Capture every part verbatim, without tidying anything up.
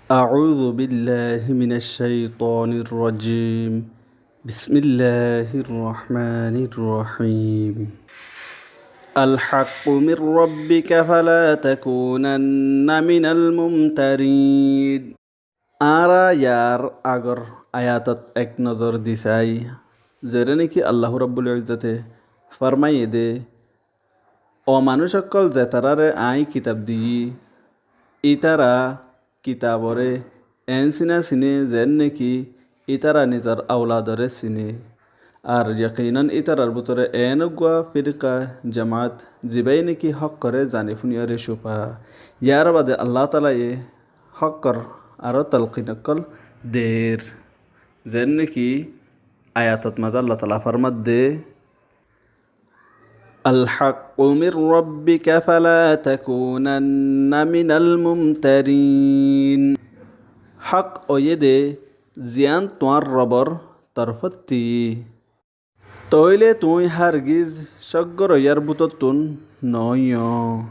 أعوذ بالله من الشيطان الرجيم. بسم الله الرحمن الرحيم. الحق من ربك فلا تكونن من الممترين. Añára yar agor ayatot ek nozor di sai, zere niki Allahu Rabbul Izzote formaiyé de, "O manúic ókkol, zetarare añí kitab diyí, ítara kitabore eén sina sine zen niki ítara nizor auladore sine. Ar yakinan ítarar bútore eén uggúa firka, jamaat, zibáye niki hókkore zani fúniyore cúfa." Yar bade Allah Taalaye hókkor aró talkin ókkol der. Zen niki ayatot mazé Allah Taala format de, "الحق من ربك فلا تكونن من الممترين." Hók óiye de, ziyán tuáñr Robor torfótti. Tóile tuñí hargiz cóggor óiyar bútottun noóiyo.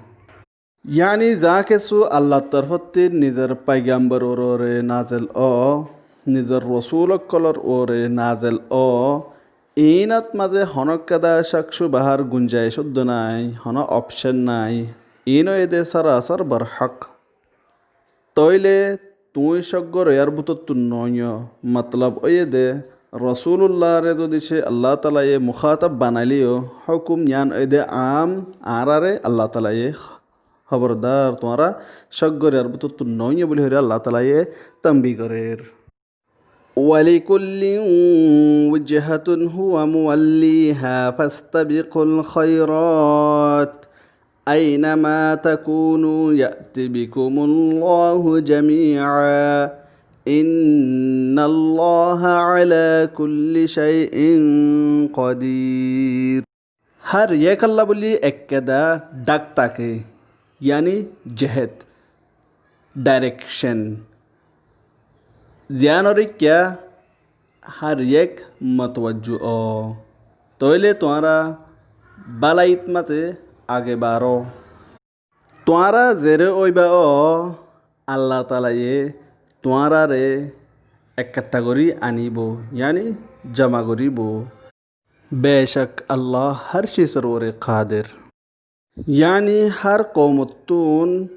Yáni za kessú Allar torfótti nizor paigambor uore nazel ó, nizor rosul ókkolor uore nazel ó, iínot mazé honókkeda cók cúbahar gunjaic óddo nái, honó opcen nái. Iín óiye de sorasor borhók. Tóile tuñí cóggor óiyar bútottun noóiyo. Motlob óiye de, Rosulullare zodi ce Allah Taalaye mukhatab banaileyó, hókum yían óiye de aám, añárare Allah Taalaye hóbordar, tuáñra cóggor óiyar bútottun noóiyo buli hoiyóre Allah Taalaye tambi gorer. ولكل وجهة هو موليها فاستبقوا الخيرات أينما تكونوا يأت بكم الله جميعا إن الله على كل شيء قدير. Hár yékolla bóli ekkeda dhák táke, yáni jehet, dhairekcen. Ziyánor ikká hár yék motowajju ó. Tóile tuáñra bálaiyit mazé age baró. Tuáñra zeré óiba ó, Allah Taalaye tuáñrare ekkattá gorí aníbo, yáni zoma goríbo. Becók Allah hár cizor uore kader. Yáni hár koumottún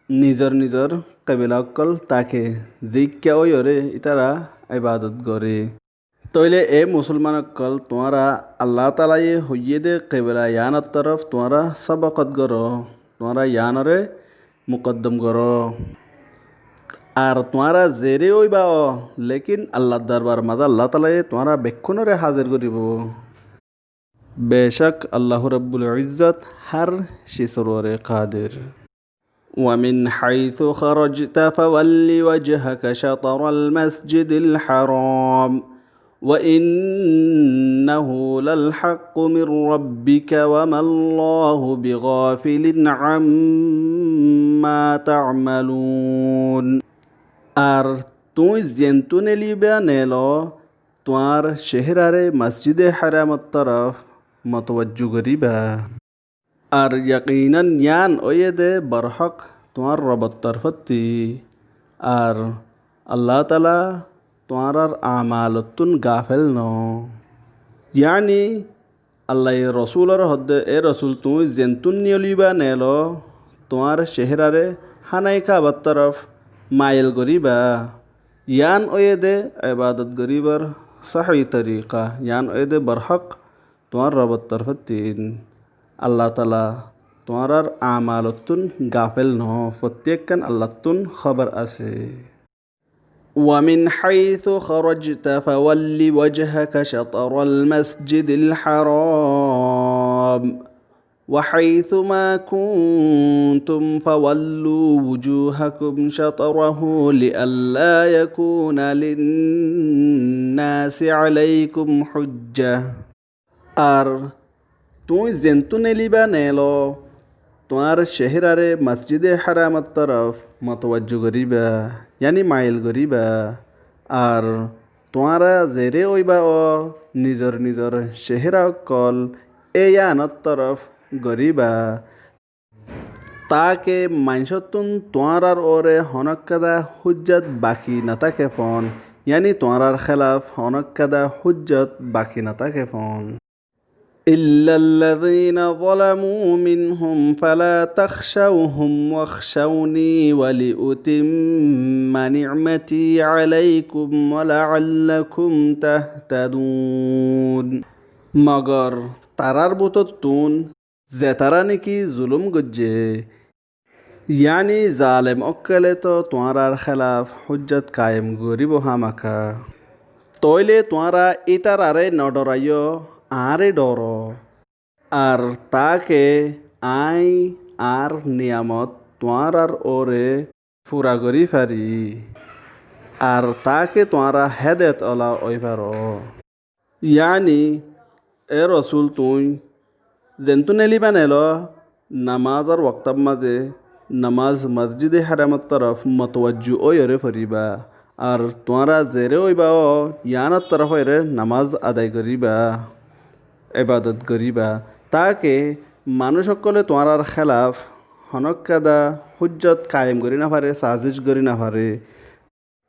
nizor nizor kebela ókkol táke, zeikká óiyore ítara ibadot goré. Tóile e musolman ókkol, tuáñra Allah Taalaye hoiyé de kebela yíanor torof tuáñra sobokot goró, tuáñra yíanore mukoddom goró. Ar tuáñra zeré óiba ó, lekin Allar dorbar mazé Allah Taalaye tuáñra bekkúnore házir goríbo. Becók Allahu Rabbul Izzot hár cizor uore kader. ومن حيث خرجت فول وجهك شطر المسجد الحرام وإنه للحق من ربك وما الله بغافل عما تعملون. Ar tuñí zeéntu neeliba neelo, tuáñr céherare Masjide Háramor torof motowajju goríba. Ar yakinan yían óiye de borhók tuáñr Robor torfótti. Ar Allah Taala tuáñrár amalottún gafel noó. Yáni Allaye Rosulore hoódde, e Rosul, tuñí zeéntu neeliba neelo, tuáñr céherare Hánaye Kabar torof mail goríba. Yían óiye de ebadot goríbar sóhi torika. Yían óiye de borhók tuáñr Robor torfóttin. Allah Taala tuáñrár amalottún gafel noó, fottí ekkán Allattún hóbor asé. ومن حيث خرجت فول وجهك شطر المسجد الحرام وحيث ما كنتم فولوا وجوهكم شطره لئلا يكون للناس عليكم حجة. Ar tuñí zeéntu neeliba neelo, tuáñr céherare Masjide Háramor torof motowajju goríba, yáni mail goríba. Ar tuáñra zeré óiba ó, nizor nizor céhera ókkol e yíanor torof goríba. Taáke maincóttun tuáñrar uore honókkada hújjat baki natáke foón, yáni tuáñrar kélaf honókkada hújjat baki natáke foón. إلا الذين ظلموا منهم فلا تخشوهم واخشوني ولأتم نعمتي عليكم ولعلكم تهتدون. Mogor tarár bútottun zetará néki zulúm goijjé, yáni zalem ókkolé toó tuáñrar kélaf hújjat kayem goríbou hámaka. Tóile tuáñra ítararé nodhoraiyó, añáre dhoro. Ar taáke aññí añár niyamot tuáñrar uore fura gorí fari. Ar taáke tuáñra hédayot ola ói faro. Yáni, é Rosúl, tuñí zentú nelíba nelo, namázor woktór mazé namáz Mosjide Háramor torof motowajju óiyoré foríba. Ar tuáñra zeré óiba ó, yíanor torof óiyoré namáz adai goríba, ebadot goríba, taáke manúic ókkolé tuáñrar kélaf honókkada hújjot kayem gorí nofare, sazic gorí nofare.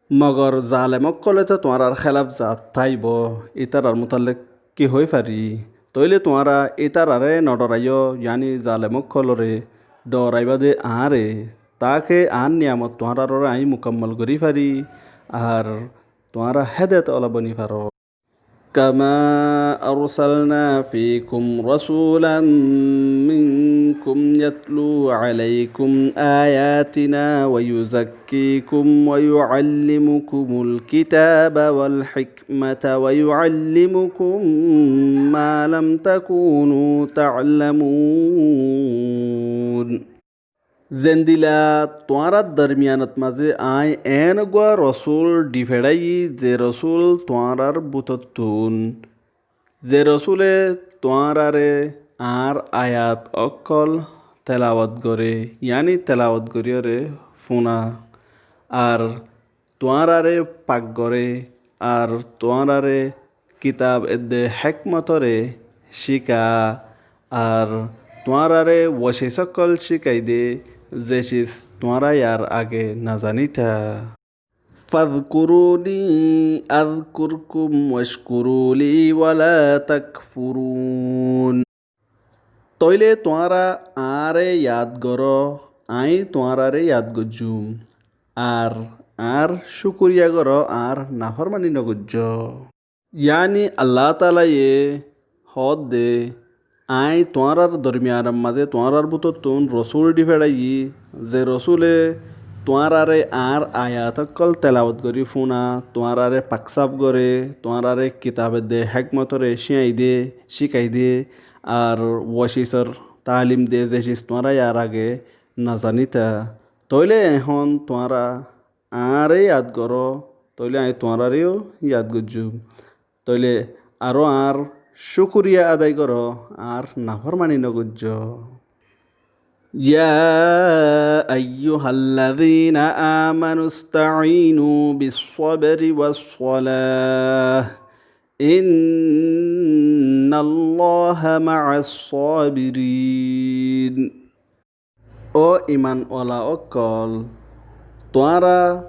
Mogor zalem ókkolé toó tuáñrar kélaf zaat táibou, ítarar mutallek ki hoói fari? Tóile tuáñra ítararé nodhoraiyó, yáni zalem ókkolóre dhoraibá de añáre, taáke añár niyamot tuáñrar uore aññí mukammal gorí fari, ar tuáñra hédayot ola boni faro. كما أرسلنا فيكم رسولا منكم يتلو عليكم آياتنا ويزكيكم ويعلمكم الكتاب والحكمة ويعلمكم ما لم تكونوا تعلمون. Zendila tuáñrar dormiyanot mazé aññí eén eggúa Rosúl dhifeçáiyi, ze Rosúl tuáñrar bútottun, ze Rosúle tuáñraré añár ayat ókkol telawot goré, yáni telawot goríyoré fúna, ar tuáñraré pak goré, ar tuáñraré kitab edde hékmotóre cíka, ar tuáñraré wocis ókkol cíkai de, ze cis tuáñra yar age nazaníta. فاذكروني أذكركم واشكروا لي ولا تكفرون. Tóile tuáñra añáre yad goró, aññí tuáñraré yad goijjúm, ar añár cúkuriya goró, añár naformani nogoijjó. Yáni Allah taalaye hoódde, aññí tuáñrar dormiyanor mazé tuáñrar bútottun Rosúl dhifeçáiyi, ze Rosúle tuáñraré añár ayat ókkol telawot gorí fúna, tuáñraré pak saf goré, tuáñraré kitab edde hékmotóre cíai de, cíkai de, ar wocisor taalim de, ze cis tuáñra yar age nazaníta. Tóile ehón tuáñra añáre yad goró, tóile aññí tuáñraréyo yad goijjúm. Tóile aró añár cúkuriya adai goró, añár naformani nogoijjó. يا أيها الذين آمنوا استعينوا بالصبر والصلاة إن الله مع الصابرين. Ó iman wala ókkol, tuáñra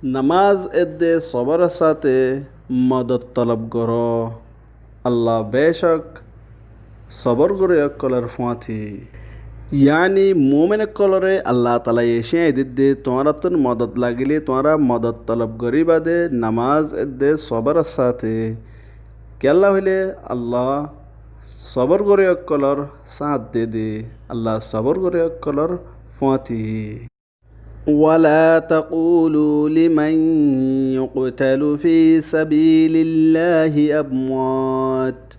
namaz edde sobóror sáte modot tolob goró. Allah becók sobór goróya ókkolor fúañti. Yáni muúmin ókkolóre Allah taalaye cíai dedde, tuáñrattún modot lagilé tuáñra modot tolob goríba de namaz edde sobóror sáte. Kiyólla hoilé Allah sobór goróya ókkolor sáñt de de, Allah sobór goróya ókkolor fúañti. ولا تقولوا لمن يقتل في سبيل الله أموات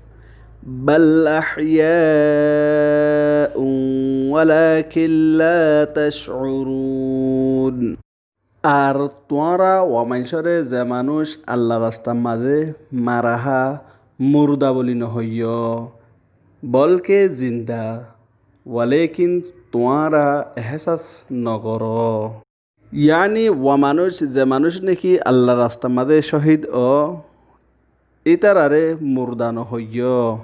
بل أحياء ولكن لا تشعرون. Ar tuáñra uá maincóre ze manúic Allar rastar mazé mara há murda bóli nohoiyó, bólke zinda, walékin tuáñra ehésas nogoró. Yáni uá manúic, ze manúic néki Allar rastar mazé cóhid ó, ítararé murda nohoiyó,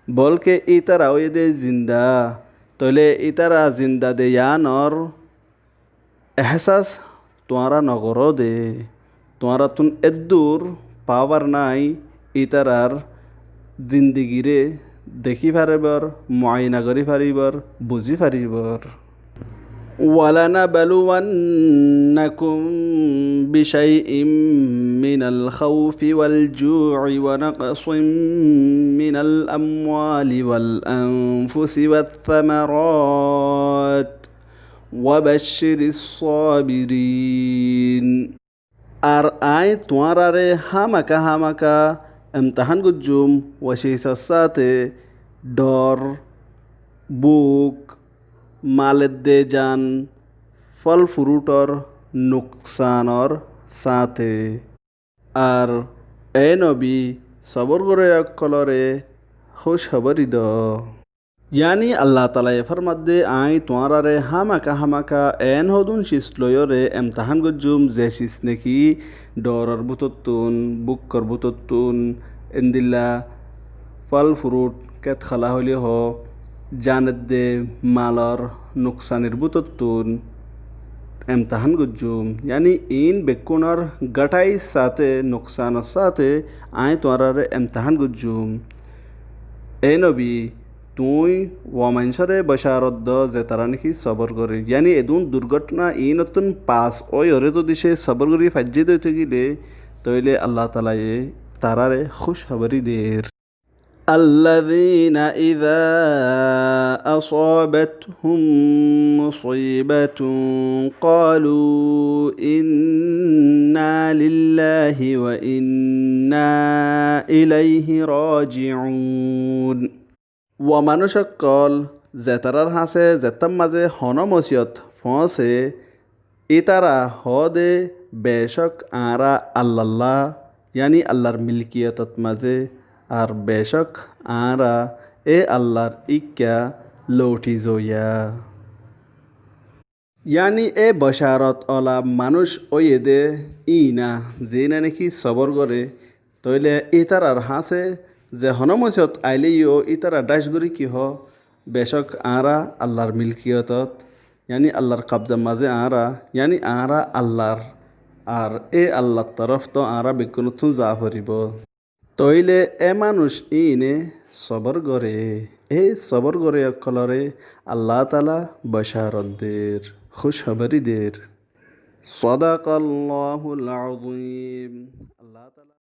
bólke ítara óiye dé zinda, Tóile ítara zinda de yíanor ehsas tuáñra nogoróde, tuáñrattún eddur pawar nái ítarar zindigiré dekí faribór, muaina gorí faribór, buzí faribór. ولنبلونكم بشيء من الخوف والجوع ونقص من الأموال والأنفس والثمرات وبشر الصابرين. Ar aññí tuáñráre hámaka hámaka emtahán goijjúm, wacísar sáte, dhor, búk, mal edde jan, fol furuthor nuksanor sáte. Ar, é nobi, sobor goróya ókkolóre kúchabari do. Yáni Allatalaye formadde, aññí tuáñráre hámaka hámaka eén hodún sis loiyóre emtahán goijjúm, ze sis neki dhoror bútottún, búkkor bútottún, endilla fol furuth, ket kala hoilé ho, jan edde malor nuksanir bútottún emtahán goijjúm. Yáni iín bekkúnor gáthai sáte, nuksanor sáte aññí tuáñráre emtahán goijjúm. É nobi, tuñí uámainsoré bocárot do ze tará neki sobor gorér. Yáni edún durgóthona iínottún pas óiyoré zodi cé sobor gorí faijjé de óite gilé, tóile Allatalaye taráre kúchabari der. الذين إذا أصابتهم مصيبة قالوا إنا لله وإنا إليه راجعون. Uá manúic ókkol zetarár hañsé zettár mazé honó mosiyot foóñse, ítara hoóde, becók añára Allallá, yáni Allar milkiyotot mazé, ar becók añára é Allar íkka louthi zoiya. Yáni é bocárot ola manúic óiye de íina, ziína neki sobor goré, tóile ítarar hañsé ze honó mosiyot ailé yó ítara dháic gorí ki hoó, becók añára Allar milkiyotot, yáni Allar kabzar mazé añára, yáni añára Allar, ar é Allar toroftó añára bekkúnottún zaa foribóu. Tóile é manúic íine sobor goré, é sobor goróya ókkolóre Allatala bocárot der, kúchabari der. صدق الله العظيم. Allatala